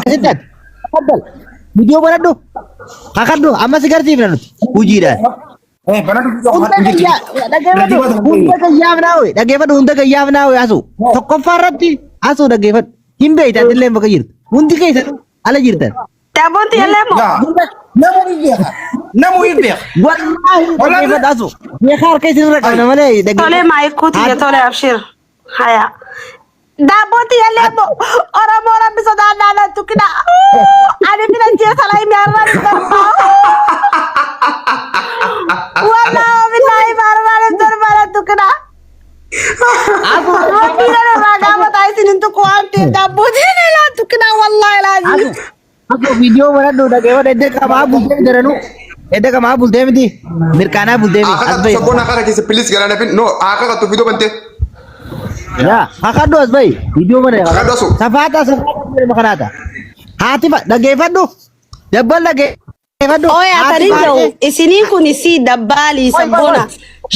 Akkasitti ati. Tafaddal. Viidiyoo banadhu. Kakadhu amma si garsiifna nuti hojiidhaan. Eh, banadhu viidiyoo Hunda hin jirti. gayyaa dhaggeeffadhu hunda gayyaaf naawwe dhaggeeffadhu hunda gayyaaf naawwe asu tokkoffaa irratti asuu dhaggeeffadhu hin beekta atillee bakka jirtu hundi keessan ala jirtan. Daabboon tiyya moo? Yaa, namuu hin beeka. Namuu hin beeka. Wallaahi dhaggeeffadhu asu beekaa harka isinirra qabna malee Tole dhaggeeffadhu. maayikuu tiyya tole abshir. Haya. Daabboon tiyya moo? Oromoo rabbi sodaannaa nan tuqina. Ani bira jeesa laa himi har'aan hin darbaa. Wallaahi billaahi har'aan hin darbaa nan tuqina. Rabbi nan irraa gaafataa isin hin tuqu waan ta'eef daabboon tiyya nan tuqina wallaahi laazim. Asu viidiyoo banadhu dhaggeeffadhu edda qamaa bultee daranuu edda qamaa bultee miti mirqaanaa bultee miti as Akka bahi. sabboon akka keessa please gara nafin no akka kattu fidoo bante. Yaa kakadhu as bahi viidiyoo bana. Kakadhu asu. Safaata safaata kanaata. Haati dhaggeeffadhu dabbal dhaggeeffadhu. Oya Haati tarin baay'ee. jau isiniin kun isii dabbaalii sabboona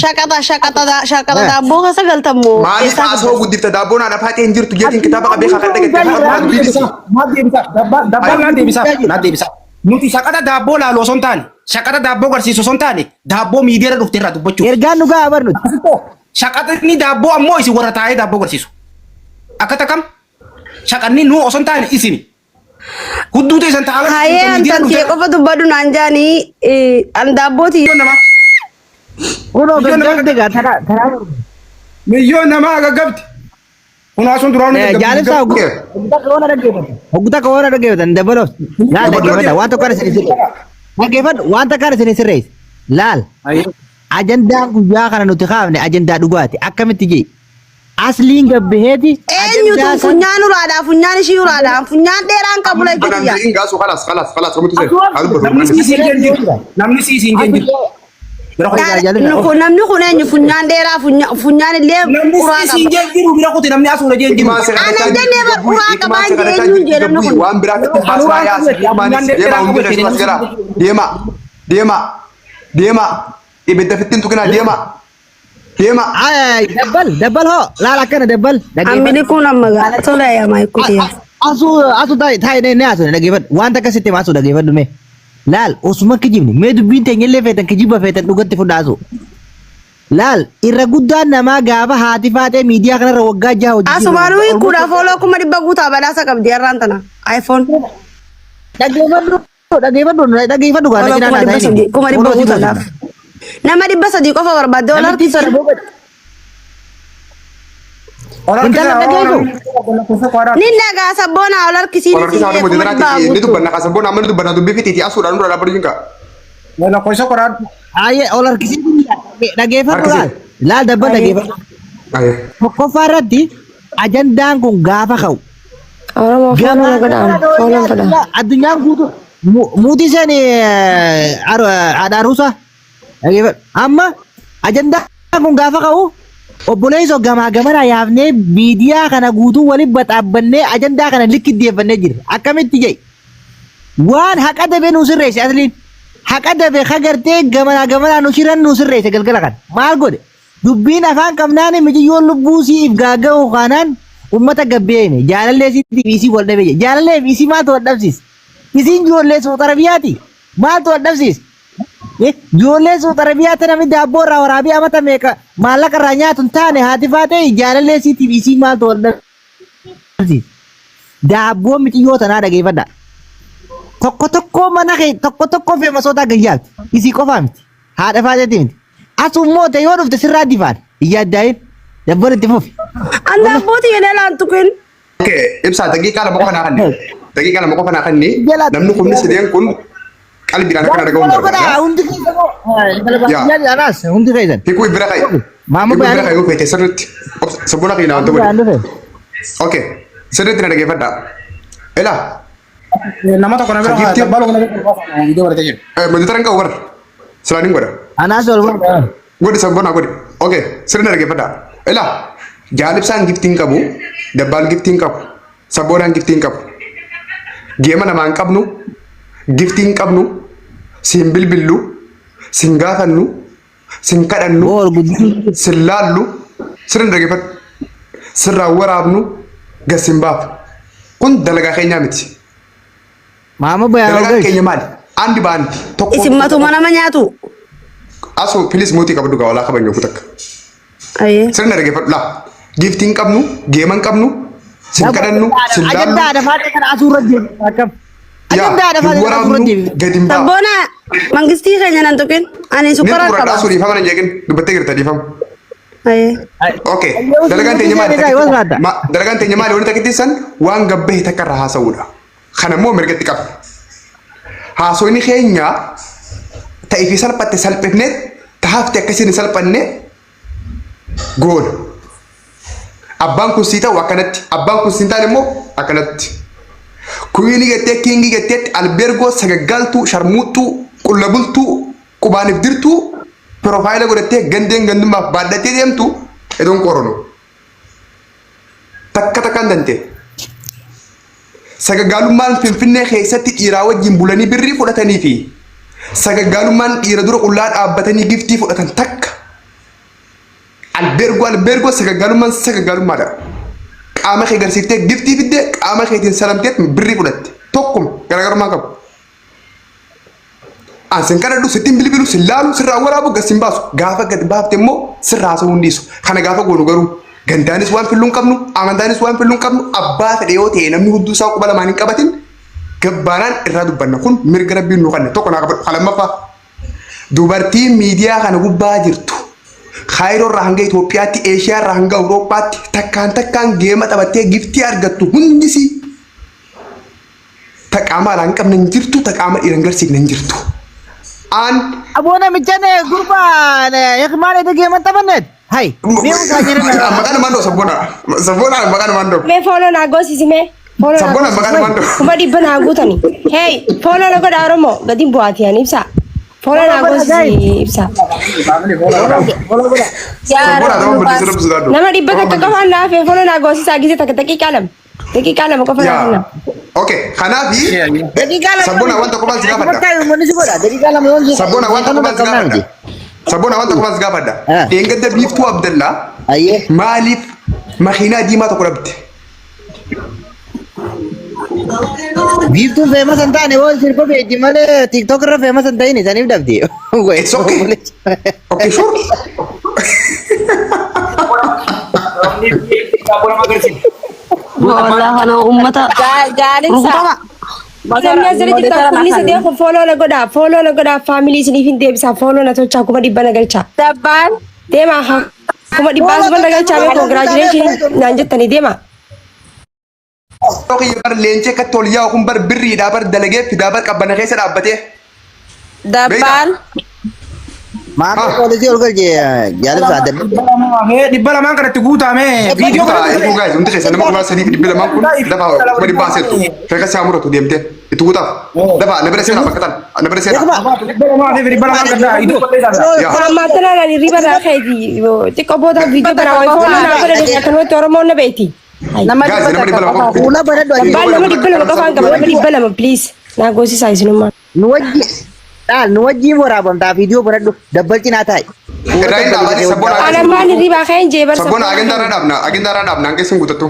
shaqaxa shaqaxa shaqaxa daabboo keessa galtammoo Maaliif eessaa haasawaa fiddan? guddifta daabboon haadha faatee hin jirtu jeetiin kitaaba qabee kakadha gattee kakadhu dubbii dhisi. Naa deebisa. Dabbaan naa deebisa. Naa deebisa. Nuti shaqaxa daabboo laalu osoo hin taane, shaqaxa daabboo garsiisu osoo hin taane, daabboo miidiyaarra dhufte irraa dubbachuuf. Ergaan dhugaa abar nuti. Shaqaxni daabboo ammoo isin warra taa'ee daabboo garsiisu. Akka takam shaqanni nuu osoo hin taane isini. Hudduu teessan ta'aa Hayee an tantee qofa dubbadhu naan jaanii an daabboo tiyya namaa. Kunoo Biyyoon nama gaggabde gaa taraa taraa. Miyyoon namaa gaggabdi. Kun asuun duraan Jaalibsaa hoggu takka waan dhaggeeffatan. Hoggu takka waan dhaggeeffatan dabaloo. Laal dhaggeeffadha waan tokko isin sirreessa. Dhaggeeffadhu waan takka isin sirreessa. Laal ajandaan guyyaa kana nuti kaafne ajandaa dhugaati akkamitti jee asliin gabbiheeti eenyutu ajandaa san funyaan uraadhaa funyaan ishii uraadhaa funyaan dheeraan qabu Banaan jechuudha. ji'iin gaasu khalas khalas khalas omitu seen. Haa dubbatu. Namni si siin jeen jiru. Namni si siin jeen jiru. Bira kuti. Namni kun eenyu funyaan dheeraa funyaan illee Namni uraa si siin qaba. jeen jiru bira kuti namni asuudha jeen jiru. Ana jennee bar uraa qabaan jee eenyuun jee namni kun. Waan biraa fitti haasaa yaasa. Hikmaanis deema hundi keessumas gara. Deema deema deema ibidda fittiin tuqinaa deema deema. Dabbal dabbal hoo laal akkana dabbal Ammini kun amma gaa tole yaa maayikuu tiyya. Asu asu taa'e taa'e ne asu dhaggeeffadhu waan takka sitti asu dhaggeeffadhu mee laal osuma kijibni mee dubbiin teenya illee feetan kijiba feetan dhugatti fudha asu laal irra guddaan namaa gaafa haati faatee miidiyaa kanarra waggaa 6 hojii Asumaanuu hiikuudha fooloo 100,000 guutaa badhaasa qabdi har'aan tana iPhone. Dhaggeeffadhu dhaggeeffadhu dhaggeeffadhu gaa Fooloo 300,000 100,000 guutuudhaaf. Nama 300 qofa barbaadde ol Namitti harkisi. sana booda Intala dhageessu. Ni dhagaa sabboonaa ol harkisiin Wal harkisaa isin haadha 100,000 ni guutuu. dubbanna kaasabboon amma ni dubbanna dubbii fitiiti asuudhaan dura dhaabbatu jinka. Lakkoofsa qoraa. Ayyee ol harkisiin dhaggeeffadhu laal laal dabbal dhaggeeffadhu. Tokkoffaa irratti ajandaan kun gaafa ka'u Oromoo fooloo na godhaan fooloon godhaan. Addunyaan guutuu muutii seen haadha aruusaa amma ajandaan kun gaafa ka'u obboleessoo gamaa gamana yaafnee miidiyaa kana guutuu waliin baxaabbannee ajandaa kana likki deeffannee jirra. Akkamitti jedhi waan haqa dabe nu sirreesse asliin haqa dabe kagartee gamanaa gamanaa nu shiran nu sirreesse galgala kana maal godhe dubbiin afaan qabnaan mijiyyoon lubbuu siif gaaga'u kanaan ummata gabbeene jaalallee siitiif isii wal dhabe jedhe jaalallee fi isii maaltu wal dhabsiise isiin ijoollee Suud Arabiyaati maaltu wal dhabsiise ijoollee Suud Arabiyaatti namni daabboo irraa waraabee amata meeqa maallaqa irraa nyaatu hin taane haati faatee jaalallee siitiif isii maaltu wal dhabsiise daabboo mixiyyoo tanaa dhageeffadha tokko tokko mana kee tokko tokko feemasoota gayyaati isii qofaa miti haadha faateeti miti asummoo ta'e yoo dhufte sirraa difaan hin yaaddaa'in dabbal itti fufi. An daabboo tiyya dhalaan tuqin. Okay, ibsaa daqiiqaa 2 qofa naa kenni. Daqiiqaa 2 qofa naa kenni. Namni kumni sadeen kun qalbiidhaan akkana dhaga'uun barbaada. Hundi keessan anaas hundi keessan. Hiikuu bira ka'i. Maammoo Hiikuu bira bayaan ka'i yoo feete sirriitti. Sabboona keenya wanta godhe. Okay, sirriitti na dhageeffadhaa. Ilaa, Nama tokko na bira Hagiiftii- dabbaloo na bira viidiyoo baratee jiru. Mojjatara hin qabu bara. Silaan hin godha. Anaas ol godha. Godhi sabboona godhi. Okay, sirriitti na dhageeffadhaa. Ilaa, jaalibsaan giftii hin qabu, dabbaal giftii hin qabu, sabboonaan giftii hin qabu. Geema namaa hin qabnu, giftii hin qabnu, siin bilbillu, siin gaafannu, siin kadhannu, Bool guddisuu. sin laallu, sirriin dhaggeeffadhu, sirraa waraabnu, gad sin baafnu. Kun dalagaa keenyaa miti. Maama bayaan ol Dalagaan galchi. keenya maali? Andi baandi. Tokko. Isin matuma nama nyaatu. Asoo please mootii qabadhu gaa walaa kabajnu takka. Ayyee. Sirna dhaggeeffadhu laa. Giiftii hin qabnu, geema hin qabnu, sin kadhannu, sin Ajandaa laallu. adafaa kana asuurra deebi. Akkam. Yaa Ajandaa hin adafaa kana asuurra waraabnu deebi. gadi hin baa. Sabboona mangistii keenya nan tuqin. Ani Ni sukkara turadhaa qaba. asuu dhiifama nan jeeqin dubbattee jirta dhiifama. Ayyee. Okay. Dalagaan teenya maali? Yoo jiraata. Dalagaan teenya maali? Wanti takkitti san waan gabbahe takka irraa haasa'uudha. Kana immoo mirgatti qabna. Haasawni keenya ta'ee fi salphatte salphifnee taafte akkasiin hin salphanne goona. Abbaan kun sii ta'u akkanatti, abbaan kun sii taane immoo akkanatti. Queenii jettee kingii jetteetti albeergoo sagaggaaltuu sharmuuxxuu qulla bultuu qubaaniif dirtuu profile godhattee gandeen gandummaaf baadhattee deemtu idoon qoronu. Takka takkaan dantee. Sagaggaalummaan Finfinnee keessatti dhiiraa wajjin bulanii birrii fudhatanii fi sagaggaalummaan dhiira dura qullaa dhaabbatanii giftii fudhatan takka. Albeergoo albeergoo sagaggaalummaan sagaggaalummaadha. Qaama kee garsiiftee giftii fiddee qaama keetiin salamtee birrii fudhatte. Tokkuma garaagarummaa qabu. An sin kadhadhu sittiin bilbilu sin laalu sirraa waraabu gad sin baasu gaafa gad baafte immoo sirraa haasa'uu hin dhiisu. Kana gaafa goonu garuu gandaanis waan filluu hin qabnu amantaanis waan filluu hin qabnu abbaa fedhe yoo ta'e namni hudduu isaa quba lamaan hin qabatin gabbaanaan irraa dubbanna kun mirga rabbiin nu kanne tokko naa qabadhu. Lammaffaa dubartiin miidiyaa kana gubbaa jirtu Kaayiroo irraa hanga Itoophiyaatti Eeshiyaa irraa hanga Awurooppaatti takkaan takkaan geema taphattee giftii argattu hundisii ta qaama alaa hin qabne hin jirtu ta qaama dhiira hin garsiifne hin jirtu. Aan Aboo namicha gurbaa hikmaan eda geeman taphanneet. Hai. Mee musaa jiran. Maqaan namaan dhoo sabboona sabboona maqaan namaan dhoo. Mee follow naa goosisi mee. Follow naa Sabboona maqaan namaan dhoo. 500,000 naa guutani. Hey follow na godha Oromoo gadi bu'aati ani ibsa. Follow naa goosisi ibsa. Sabboona ta'uu bilisa rabbi sodaadhu. Nama 100 qofaan naa hafe follow naa goosisaa gisee takka daqiiqaa 2. Daqiiqaa 2 qofa naa kenna. Okay, kanaafi Daqiiqaa 2. Sabboona wanta qofaan si gaafadha. Uummanni si godha. Daqiiqaa 2 yoon si. Sabboona wanta qofaan si gaafadha. Sabboona wanta qofaan si gaafadha. Dheengadda biiftuu Abdallaa Ayyee. maaliif makiinaa diimaa tokko dhabde? Biiftuun famous hin taane yoo sirba beekti malee TikTok irra famous hin ta'in isaniif dhabdi. It's okay. Okay, sure. Wallah kana uummata Jaalibsa. rukutama. Namni asirra jirtan kumni sadii kun follow na godhaa follow na godhaa family isiniif hin deebisaa follow na tolchaa 500,000 na galchaa. Dabbaan Deemaa haa 500,000 asuma na galchaa mee congratulation naan jettanii deemaa. Kiyya bar leencee akkatti ol yaa'u kun bar birriidhaa bar dalagee fidaa bar qabbana keessa dhaabbatee. Dabbaan Maama poolisii ol galche jaalibsa adda. 200 kanatti guutame viidiyoo Guutaa eeguu guys hundi keessa nama 3,200 kun lafa 500,000 seetu. Feeka isaa muratu deemtee itti guutaaf. Lafa na bira seenaa bakka tan na bira seenaa. 200 fi 200 gaddaa iddoo balleessaa. Yaa. Ammaa tanaan ani riba irraa ka'eeti xiqqoo booda viidiyoo bara wayi follow naa godhanii akkanumatti Oromoon na beekti. Nama Guys dhibba nama takka 200 qofa. qofa. Fuula banadhu ati. Abbaan nama 200 qofaan qaba nama 200 please naa goosisaa isinummaa. Nu wajji dhaal nu wajjiin waraabamtaa viidiyoo banadhu dabbal cinaa taa'i. Irraa hin dhaabaati sabboona. Waan ammaan hirribaa ka'een jee barsa. Sabboona agendaa irraa dhaabna agendaa irraa dhaabna hanga isin guutattu.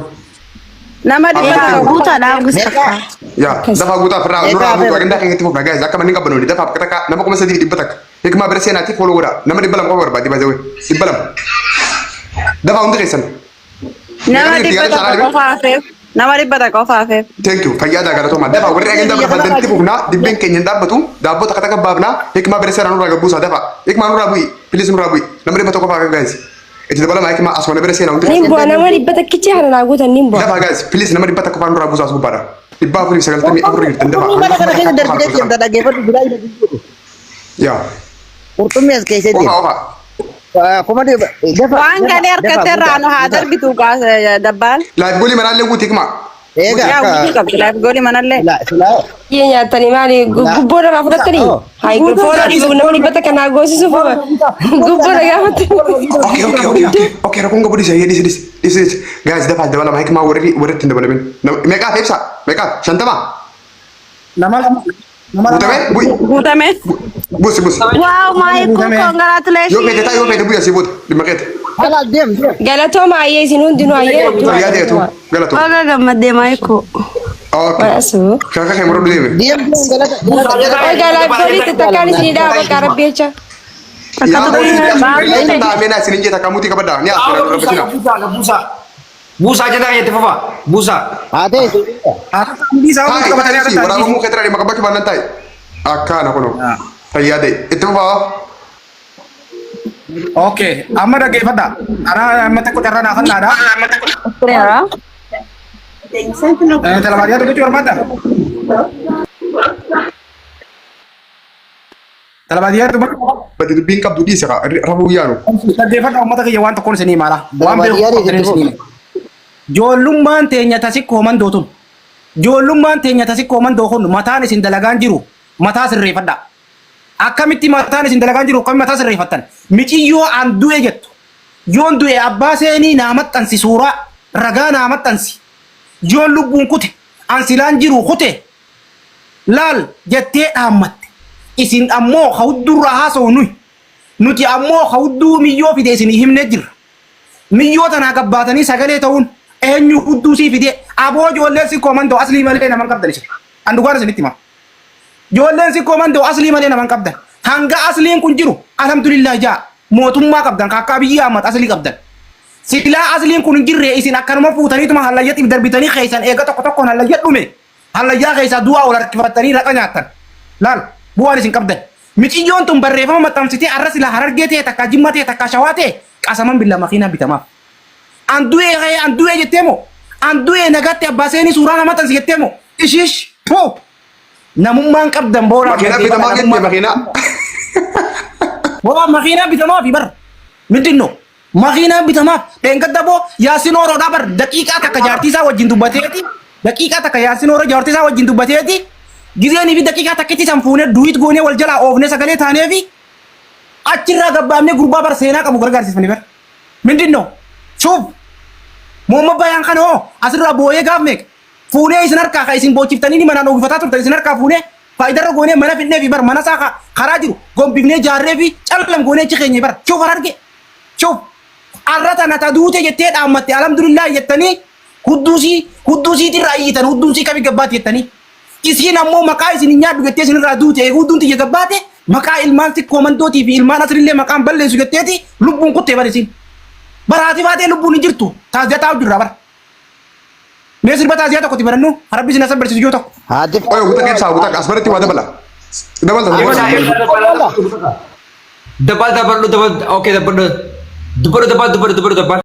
Nama dhibba Meeqa? takka guutaadha Meeqa? Yaa dafaa guutaaf irraa nurraa guutu agendaa keenya itti fufna guys akka manni qabbanuu dafaa bakka takka nama 3,100. Hikmaa bira seenaati follow godhaa nama 200 qofa barbaadi baay'ee 200. Dafaa hundi keessan. Nama 100 qofa hafeef. Nama 100 qofa hafeef. Thank you. Fayyaa galatoomaa. Dafaa warri agendaa barbaadan fufnaa dibbeen keenya hin dhaabbatu daabboo takka takka baafnaa hikmaa bira seenaa nurraa gabbuusaa dafaa. Hikmaa nurraa bu'i. Please nurraa bu'i. Nama 100 qofa hafeef guys. Itti dabalamaa hikmaa asuma na bira seenaa hundi Nin keessan. bu'a nama dhibba takkichi hana naa guutan nin bu'a. Dafaa guys please nama 100 qofaa nurraa buusaa as gubbaadha. 494 jirtan dafaa. Qurxummii mana kana keessa darbitee deemta dhaggeeffadhu biraa hin jiru. Yaa. Qurxummii as keessa Ofa deema. ofa. Kuma dhibba dafa. Waan galee harkatti irraa nu haa darbitu dabbaan. Life goalii manaallee guuti hikmaa. Eega. Yaa guutuu qabdi life goalii manallee. Silaa. Biyyee nyaatanii maali gubboo irraa fudhattanii? Hayi follow nama 100 naa goosisuuf gubboo na gaafatte. Okay, rakkoon qabu dhiisi, dhiisi, dhiisi, dhiisi, dhiisi. Guys, dafaa dabalama hikmaa warri warri ittiin dabalamin. Meeqaaf ibsa? Meeqaaf? 50? Nama lama. Nama lama. Guutame? Bu'i. Guutame. Buusi, buusi. Wow Maayikuu Guutame. Yoo feete taa, yoo congratulations. feete bu'i asii booda. Dhimma keeti. Halaal deem deem. Galatooma ayyee isin hundinuu ayyee. Fayyaa ta'etu. Galatoo. Baga gammaddee Maayikuu. Okay. Waan asuu. Shaka kee muruu deeme. Deemtuu galata galata Ogaa laayif takkaan isinii dhaaba bakka rabbi jecha. Yaa boolii taa'amee naa isinin jee takka mutii qabaddaa ni haasofna dura Buusaa rabbitina. buusaa buusaa. Buusaa jedhaa itti fufa. Buusaa. Haa ta'e Hundi isaa Taa'i hundi qabatanii taa'i akka waraabamuu keetira dhimma qabachuu baannaan taa'i. Akkaana kunoo. Fayyaa ta'e itti fufaa. Okay, amma dhaggeeffadha. Anaa amma tokko carraa naa fannaadha. Tureera. Talabaadiyaa dubbachuu barbaadda? Talabaadiyaa dubbachuu Badi dubbiin qabdu dhiise kaa rafuu yaanu. dhaggeeffadha uummata kiyya waan tokkoon isinii maala. Waan beeku Talabaadiyaa qabdanii itti isinii hima. Ijoollummaan teenya tasikkoo mandootun. Ijoollummaan teenya tasikkoo mandoo kun mataan isin dalagaan jiru mataa sirreeffadha. Akkamitti mataan isin dalagaan jiru akkamitti mataa sirreeffattan? Miciyyoo an du'e jettu. Yoon du'e abbaa seenii naa maxxansi suuraa ragaa naa maxxansi. Yoon lubbuun kute an silaan jiru kute laal jettee dhaammatte. Isin ammoo hawdurraa haasa'u nuyi. Nuti ammoo hawduu miyyoo fide isin himnee jirra. Miyyoo tanaa gabbaatanii sagalee ta'uun eenyu hudduu sii fide aboo ijoolleen si koomandoo aslii malee naman qabdan isin. An dhugaan isinitti hima. Ijoolleen si koomandoo aslii malee naman qabdan. Hanga asliin kun jiru alhamdulillah jaa mootummaa qabdan kakka Abiyyi Ahmad aslii qabdan. Silaa asliin kun hin jirre isin akkanuma fuutaniituma hallayyatiif darbitanii keessan eega tokko tokkoon hallayya dhume hallayyaa keessaa du'aa ol harkifattanii raqa nyaattan. Laal bu'aan isin qabdan. Miciyyoon tun barreeffama maxxansitee arra silaa Harargee ta'e takkaa Jimma ta'e takkaa Shawaa ta'e qasaman billaa makiinaa bitamaaf. An du'ee ka'ee an du'ee jettee moo? An du'ee nagaatti abbaa seenii suuraa nama maxxansi jettee moo? Ishiish poo! Namummaan qabdan booraa Makiinaa bitamaa jette makiinaa. Booraa makiinaa bitamaaf bar. Mindinno makiinaa bitamaaf dheengadda boo Yaasin Oroodhaa bar daqiiqaa takka jaartii isaa wajjin dubbateeti daqiiqaa takka Yaasin Oroo jaartii isaa wajjin dubbateeti gizeenii fi daqiiqaa takkitti san fuunee duwit goonee wal jalaa oofnee sagalee taanee fi achirraa gabbaabnee gurbaa bar seenaa qabu gargaarsiifne bar. Mindinno shuuf Muhammad Bayaan kana hoo asirraa booyee gaaf meeqa fuunee isin harkaa ka isin boochiftanii ni manaan uwwifataa turtan isin harkaa fuunee faayidarra goonee mana fidnee fi bar mana isaa karaa jiru gombifnee jaarree fi callam goonee achi keenye bar shuuf hararge shuuf arra tana ta duute jettee dhaammatte alhamdulillah jettanii hudduusii hudduusiitirraa iyyitan hudduusii kami gabbaati jettanii isiin ammoo maqaa isin hin nyaadhu jettee isinirraa duute eeguu hudduun tiyya gabbaate maqaa ilmaan sikkoo mandootii fi ilmaan asrillee maqaan balleessu jetteeti lubbuun kuttee bar isiin baraati baatee lubbuun hin jirtu taaziyaa taa'u jirra bar mee sirba taaziyaa tokkotti barannu rabbi isin asan barsiisu yoo tokko Haati Oye guutaa keessa guutaa as biratti waa dabala. Dabalta. Dabbal dabbal dabbal okay dabbal dubbadhu dabbal dubbadhu dubbadhu dabbal.